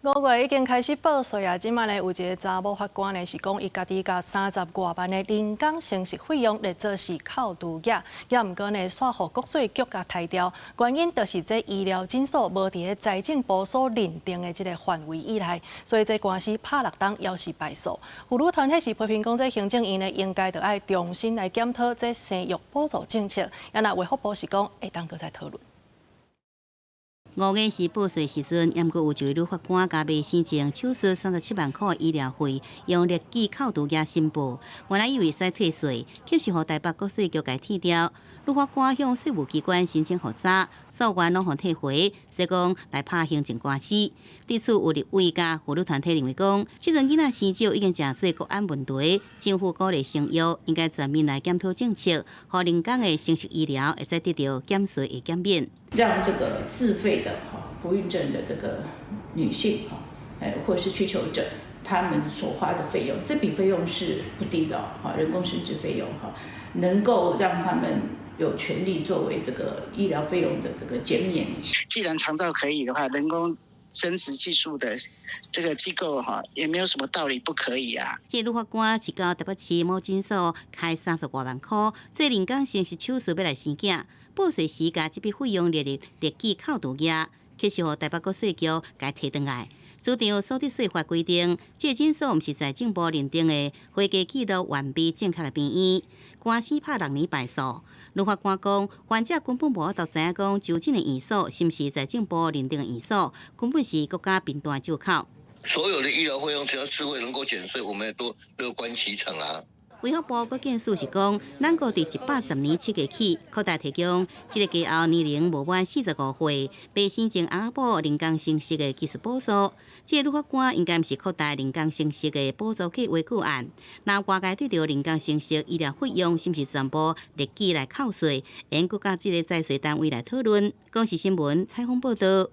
5月已經開始報稅啊！這馬呢有一个查某法官呢，是講伊家己共三十外萬的人工生殖費用列做是扣除額，也毋過呢，煞予國稅局共刣掉。原因就是這醫療診所無佇咧財政部所認定的這个範圍以內，所以這官司拍六冬猶是敗訴。婦女團體是批評講，這行政院呢應該著愛重新來檢討這生育補助政策。啊若衛福部是講會當閣再討論。5月是報稅時陣，猶閣有一位女法官共未生前手術37萬箍的醫療費，用列舉扣除額申報，原來以為會使退稅，卻是予台北國稅局共踢掉。女法官向稅務機關申請復查，訴願攏予退回，所以講來拍行政官司。對此有立委佮婦女團體認為講，這陣囡仔生少已經成做國安問題，政府鼓勵生育，應該全面來檢討政策，予人工的生殖醫療會使得著減稅的減免。讓這個自費的哈不孕症的這個女性哈，或是需求者，他們所花的費用，這筆費用是不低的哈，人工生殖費用哈，能夠讓他們有權利作為這個醫療費用的這個減免。既然長照可以的話，人工生殖技術的這個機構哈，也沒有什麼道理不可以啊。這女法官是到台北市某診所開30外萬箍做人工生殖手術欲來生囝。報稅時共這筆費用列入列舉扣除額，卻是予台北國稅局共提轉來。主張所得稅法規定，這個診所毋是財政部認定的會計記錄完備正確的病院，官司拍6年敗訴。女法官講，患者根本無法度知影講就診的院所是毋是財政部認定的院所，根本是國家貧惰借口。所有的醫療費用只要自費能夠減稅，我們都樂觀其成啊。衛福部國健署是講，咱國佇110年7月起，擴大提供這个加後年齡無滿45歲，未生前翁仔某人工生殖的技術補助。這个女法官應該毋是擴大人工生殖的補助計劃個案。若外界對著人工生殖醫療費用是毋是全部列舉來扣稅，應閣佮這个財稅單位來討論。公視新聞採訪報導。